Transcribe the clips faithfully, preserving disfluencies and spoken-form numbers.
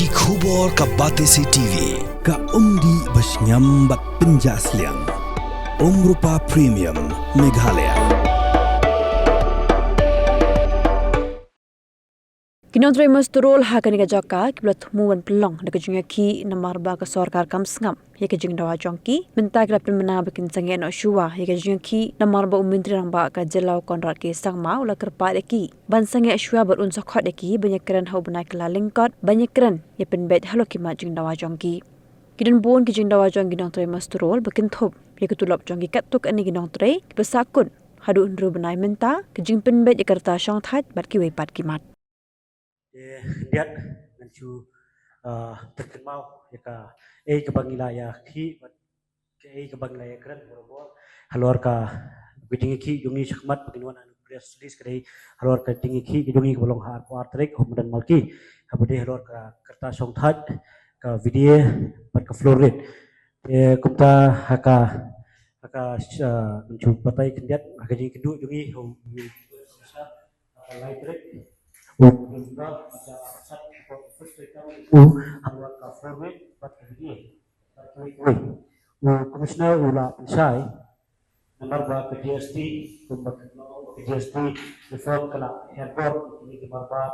Ki khubor ka Batesi T V, ka umdih ba shngiam bad pynjah sliang. Umrupa Premium, Meghalaya. Ki nongtrei muster roll ha kane ka jaka ki la thmu ban pynlong da ka jingïakhih namar ba ka sorkar kam sngap ïa ka jingdawa jong ki. Mynta ki la pynbna ba kin sangeh noh shuwa ïa ka jingïakhih namar ba u Myntri Rangbah ka jylla u Conrad K Sangma u la kyrpad ïa ki ban sangeh shuwa bad un sa khot ïa ki ban ïakren ha u bnai Kyllalyngkot ban ïakren ïa pynbeit halor ki mat jingdawa jong ki. Ki don bun ki jingdawa jong ki nongtrei muster roll ba kin thup ïa ka tulop jong ki katto katne ki nongtrei kiba sahkut. Haduh hynriew bnai mynta ka jingpynbeit ïa ka rta shongthait bad kiwei pat ki mat. Te khyndiat ngan shu, ah, pynkynmaw ïa kaei kaba ngi la ïakhih bad kaei kaba ngi la ïakren barabor halor ka jingïakhih jong ngi shakhmat ba ngin wan ha press release ka dei halor ka jingïakhih ka jong ngi kaba long ha arphew ar tarik ha Madan Malki, haba dei halor ka rta shongthait, ka V D A bad ka floor rate. Te kumta ha ka, ha ka, ah, ngan shu batai khyndiat ha ka jingïakynduh jong ngi ha u lai tarik. U Commissioner, u Commissioner u la pynshai namar ba ka G S T, kumba ka G S T reform ka la her bor, kine ki marbad,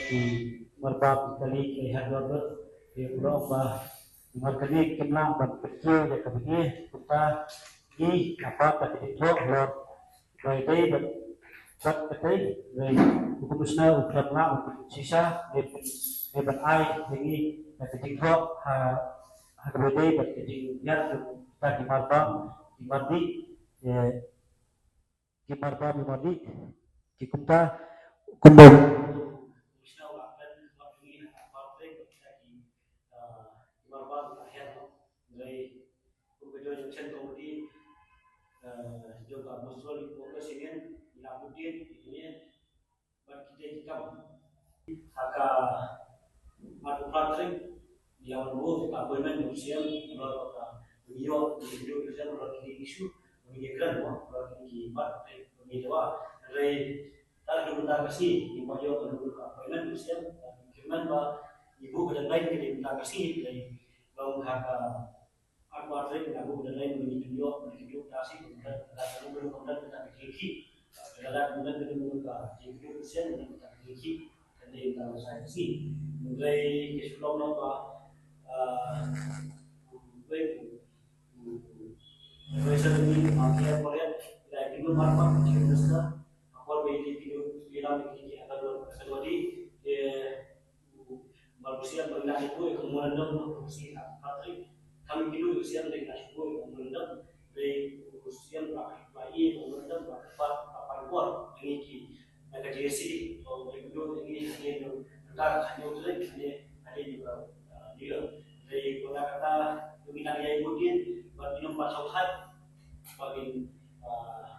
ki marbad ki kali ki her bor bor. Te u la ong ba namar kane kim lah ban pynkiew ïa ka bnai, kumta ngi napa ka dei thoh halor Ba dei bad, bad katei, dei u Commissioner u khlem lah ban shisha, dei, dei ban ai ïa ngi ka jingthoh ha, ha kaba dei bad ka jingïaid jong kita ki marbam, ki mardih, eh, ki marbam, ki mardih, ki kumta, kumba. Dei, kum ka jong ka Central Committee, eh, jong ka Municipal Corporation Union, ngi la bud ïa kine, bad kita ki kam. Ha ka, ha ka Patrick, ngi la wan buh ka appointment jong u Siem, ngi la ka, ngi ïoh, ngi ïoh u Siem, ngi la ki issue, ngi ïa kren mo, ngi la ki mat, ngi dawa, hynrei, ta ka mynta ka sngi, ngi ïoh, ngi la ka appointment jong u Siem, ngi kyrmen ba, ngi buh ka deadline ka mynta ka sngi, hynrei, long ha ka, Ar ba trei na bu da lai ni ni yo ni yo ta si ko da da ko da da ki ki. Da da ko da da ko da ki ki sen ni ta ki ki. Kan dei ta sa si. Ngai ke sulong no ba, ah, bai ku, bai sa ni ma ki ya ko ya. Lai ki no mar ma ki no sa. Apor bai ki ki no ki la ki ki ada do sa do di. Eh, Ba u Siem ba ngi la shim buh ïa ka memorandum, ba u Siem ha Patrick. Kam ki duh u Siem ba ngi la shim buh ïa ka memorandum. Dei u Siem ba, ba i ka memorandum ba, ba, ba, ba, ba, ngi ki, na ka J C, ba, ba, ngi ki duh, ngi, ngi, ngi, ka, ka, ngi, ngi, ngi, ngi, ngi, ngi, ngi, ngi, dei ko na kata, ngi nang ïa i mudin, ba ngi nang ba shong hai, ba ngi, ah,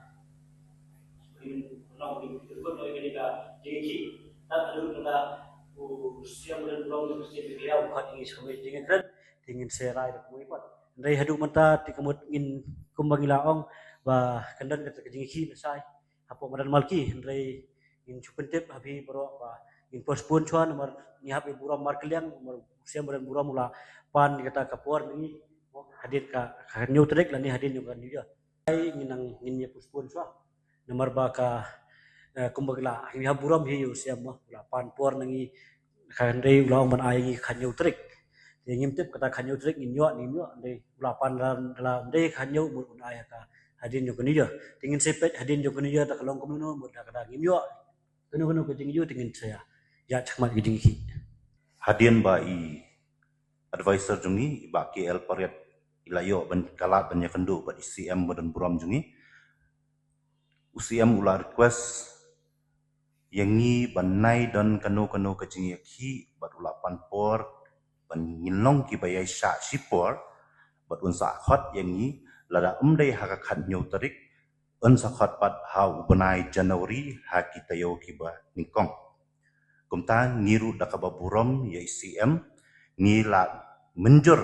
Hynrei haduh mynta te ka mut ngin kumba ngi la ong ba kan don kata ka jingïakhih na shai hapoh madan Malki, hynrei ngin shu pyntip ha phi baroh ba ngin postpone shuwa namar ngi hap ïa burom markylliang, namar u Siem Madan Burom u la pan kata ka por na ngi hadien ka, ka hynñiew tarik lane hadien jong ka New Year. Ai, ngin nang, ngin ïa postpone shuwa. Namar ba ka, eh, kumba ki la, ngi hap burom hi ïa u Siem mo, la pan por na ngi, ka hynrei u la ong ban ai ngi ka hynñiew tarik. Te ngim tip kata ka hynñiew tarik ngin ïoh, ngim ïoh, hynrei u la pan la, la, hynrei ka hynñiew mut un ai ka hadien jong ka New Year. Te ngin sa peit hadien jong ka New Year da ka long kumno mut da kata ngim ïoh. Kano kano ka jingïoh te ngin sa ïa, ïa shakmat ka jingïoh. Hadien ba i advisor jong ngi, i Bah K L Pariat, i la ïoh ban, ka lad ban ïakynduh bad i C M Madan Burom jong ngi. U C M u la request ïa ngi ban nai don kano kano ka jingïakhih bad u la pan por ban ngin long kiba ïaishah shipor bad un sa khot ïa ngi lada ym dei ha ka khathynñiew tarik, un sa khot pat ha u bnai January ha ki taïew kiba nyngkong. Kumta ngi ruh da kaba burom ïa i C M, ngi la mynjur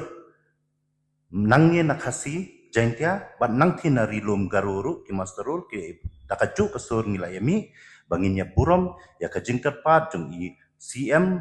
nangne na Khasi Jaiñtia bad nangtei na Ri Lum Garo ruh ki muster roll ki da kajuh ka sur ngi la ïa mih ba ngin ïa burom ïa ka jingkyrpad jong i C M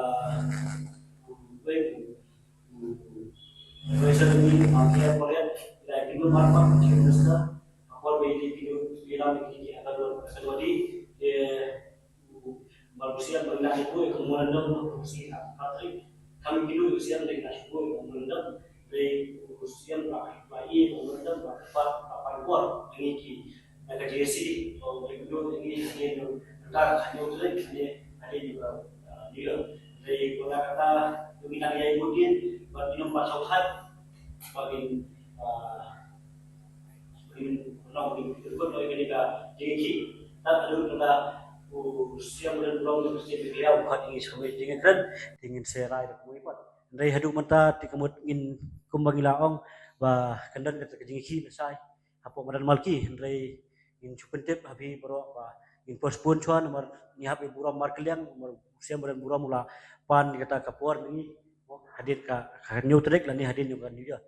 ah, wei, wei, wei, sa ni, ah, kaya proyek, ya, kita marpa, kita minister, apa, wei, kita, kita, kita, kita, kita, kita, kita, Mar u siang ba ngi la shim buh ïa ka memorandum, u siang ha ka tarik. Kam ki u siang ba ngi la shim buh ïa ka memorandum. Dei u siang ba, ba i memorandum ba, ba, ba, ba, ba, ba, ngi ki. Na ka J C, o, ba ngi ki, ngi ki, ngi ka ka ngi u tarik, ngi, ngi, ngi, ngi, ngi. Dei ko na ka ta, ngi nang ïa i buh din, ba ngi nang ba shau thai. Ba ngi, ah, Hynrei haduh mynta te ka mut ngin sa rai da kumba ngi la ong ba kan don kata ka jingïakhih na shai hapoh madan Malki. Hynrei ngin shu pyntip ha phi baroh ba ngin postpone shuwa namar ngi hap ïa burom markylliang namar u Syiemlieh Burom u la pan ïa kata ka por ngi hadien ka, ka New Tarik lane hadien ka New Year.